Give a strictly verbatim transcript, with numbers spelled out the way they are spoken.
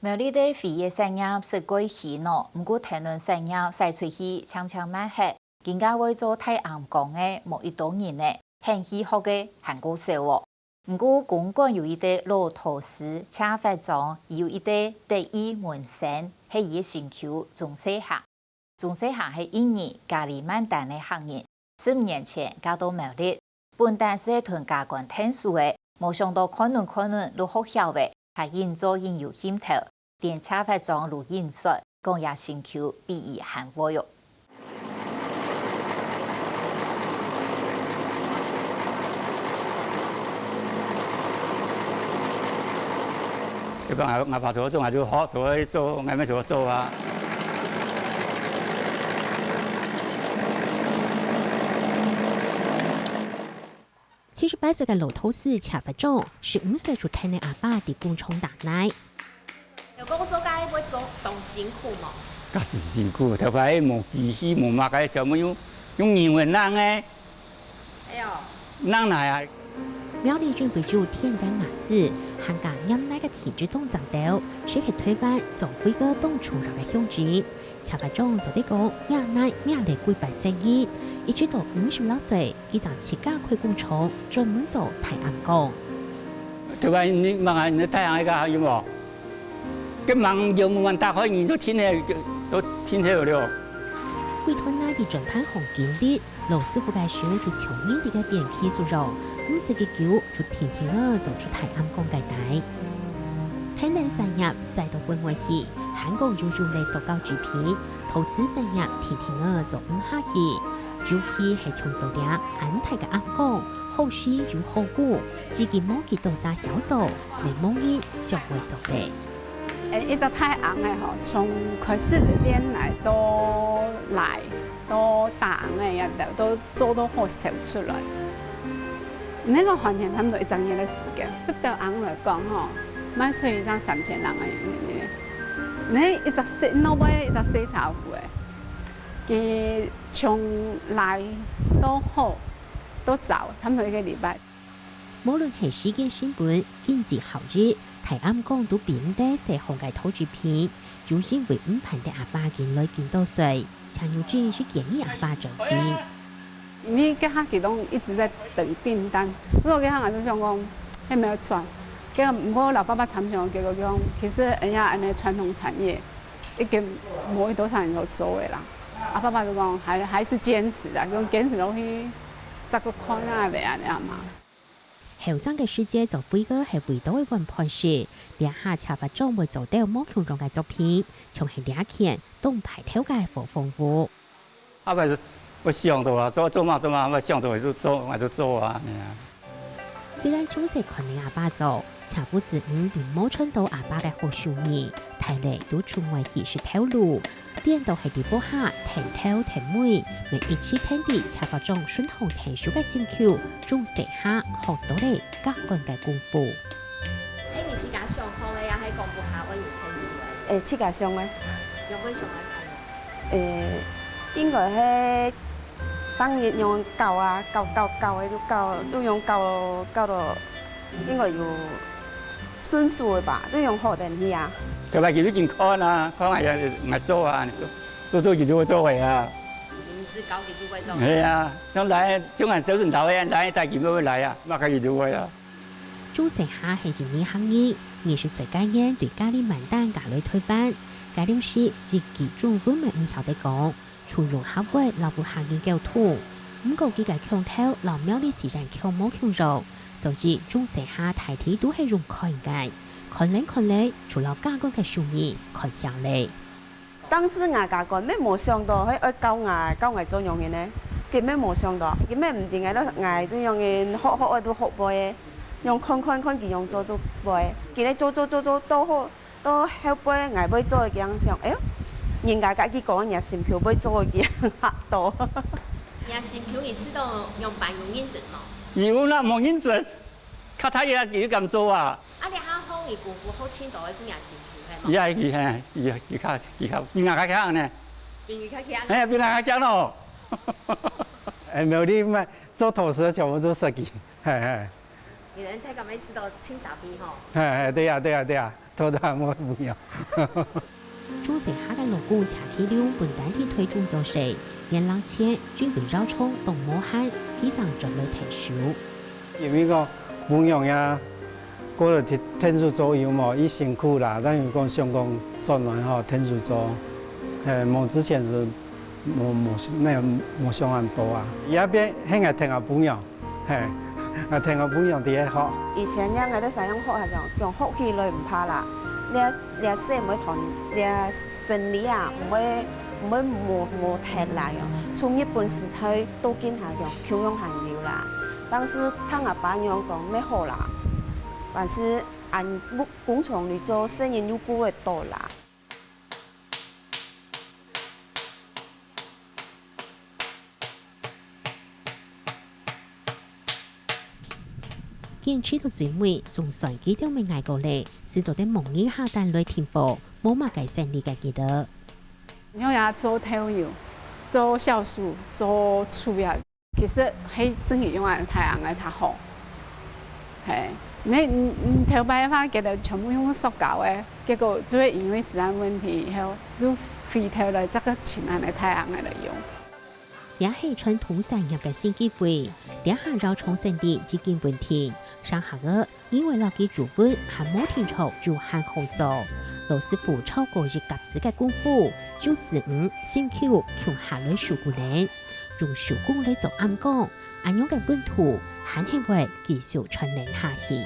苗栗个飛越產業實蓋興哦，毋過天然產業徙出去淨淨慢忒，今下會做大醃缸个無幾多人呢，肯去學个還過少哦。毋過公館有一垤老陶瓷赤發莊，有一垤得意門生，係佢个新舊鍾世霞。鍾世霞係印尼加里曼丹个客人，十五年前嫁到苗栗，本旦係同家官𢯭手个，無想到看輪看輪就學曉了，還緊做緊有興頭，連赤發莊就緊說，講這新舊比佢還會哦。 就講𠊎，𠊎爸做，做𠊎就學，做做，𠊎乜做做啊。七十八歲个老陶瓷赤發莊，十五歲就跈等阿爸在工廠打泥。有講做該會做當辛苦無？該係辛苦，頭擺無機器，無麼个，全部用，用人來弄个。 哎喲，哪來啊？苗栗因為有天然瓦斯，還加黏泥个品質當正兜，係客台灣做會个當重要个鄉鎮。赤發莊做得講，命泥命力歸辦生意，一直到五十六歲，佢正自家開工廠，專門做大醃缸。對吧？你問下，你太陽那個有無？ 該網有門打開，人都聽到，都聽到了。幾多泥在砧板項經歷，老師傅个手就像人在該電器手上，毋使幾久就定定仔做出大醃缸个泥。天然產業徙到國外去，還過有用个塑膠製品，陶瓷產業定定仔做毋下去。尤其係像做這恁大个醃缸，好新又好古，至今無幾多儕曉做，乜無人想會做得。 誒，一隻大醃个吼，從開始煉泥到泥，到打醃个，也都做到好燒出來。該個還係差毋多一隻月个時間，這兜醃來講吼，賣出去正三千零个銀呢。該一隻細，老妹一隻細茶壺誒，佢從泥到好到燥，差毋多一個禮拜。 無論係時間成本、經濟效益，大醃缸都比毋得細項个陶製品。就因為毋盼得阿爸緊來緊多歲，程又珍就建議阿爸轉型。因為該下佢都一直在等訂單，所以該下𠊎就想講，還無賺。該毋過摎爸爸參詳，結果講，其實人家恁樣傳統產業已經無幾多人有做个啦。啊，爸爸就講，還，還是堅持啊，講堅持落去，再過看啊，會恁樣嘛。 後生个時節做會个係為著一碗飯食，這下赤發莊會做到無共樣个作品，像係這間當派頭个火風屋。後擺就會想到啊，做，做麼，做麼，會想到就做，𠊎就做啊，恁樣啊。雖然從細看等阿爸做，赤發莊毋曾無賺到阿爸个好手藝，大了都出外去食頭路。 顛倒係在屋下𢯭頭𢯭尾，乜一直跈在赤發莊順行𢯭手个新舊鍾世霞學到了加官个功夫。係你自家想學个，也係講屋下會有𢯭手个？誒，自家想个。仰般想个？誒，應該係逐日仰教啊，教教教个，就教，就仰教教到 應該有順手个吧，都用好等去啊。頭擺佢都緊看啊，看𠊎也，𠊎做啊，做，做做佢就會做个啊。你毋使教佢就會做。係啊，像來，像𠊎做陣頭个，來帶佢就會來啊，麼个佢就會啊。鍾世霞係印尼客人，二十歲該年對加里曼丹嫁來台灣，該當時一句中文乜毋曉得講。 除用客話摎屋下人溝通，毋過佢个腔調摎苗栗自然腔無共樣，所以鍾世霞大體都係用看个，看了看了，就摎加官个手藝看曉了。當時𠊎加官乜無想到，係愛教𠊎，教𠊎做仰形呢，根本無想到，根本毋知𠊎，𠊎做仰形學，學會都學會个，用看看看佢仰做都會，佢呢做做做做到好， 到後背𠊎會做个佢想，哎喲，人家家己講若心臼會做个佢嚇到。若心臼你試著仰般有認真無？有啦，無認真，較大个佢敢做啊？啊，這下好你功夫好盡多个係若心臼係無？佢啊，佢嘿，佢，佢較，佢較，比𠊎較強呢。比你較強？哎呀，比𠊎較強咯。哎，沒有，你們做投資全部都是佢，嘿嘿。你們太敢試著盡沙鼻吼？嘿嘿，對呀，對呀，對呀。做得還會無用。 中山客个勞工車去留分單地推種作業，年零前就分繞場當無閒，佢正轉來𢯭手。因為講無用呀，過了天天主做有無，佢辛苦啦，但是講想講轉來吼，天主做，嘿，無之前是無無那無想恁多啊。這邊現在聽下無用，嘿，啊聽下無用在該學。以前呀，𠊎兜儕樣學下講，講學起來毋怕啦。這這世毋會斷，這生理啊，毋會毋會無無忒啦樣。從日本時代到今下樣，共樣還有啦。但是聽阿爸樣講，乜好啦，還是恁工廠裡做，生意又過會多啦。 堅持到最尾，總算佢兜乜挨過咧，係做得望日下單來訂貨，無麼个生理个日仔。像這做豆油、做酵素、做醋啊，其實係真个用恁大行个較好。嘿，你你你頭擺个話，佢兜全部用塑膠个，結果就會因為食安問題以後，就回頭來這個請恁个大行个來用。 這係傳統產業个新機會，這下繞場生理已經穩定，上下个因為摎佢注文還無定著就還好做。老師傅超過一甲子个功夫，就子女心臼共下來手工呢，用手工來做暗光，恁樣个溫度還係會繼續傳承下去。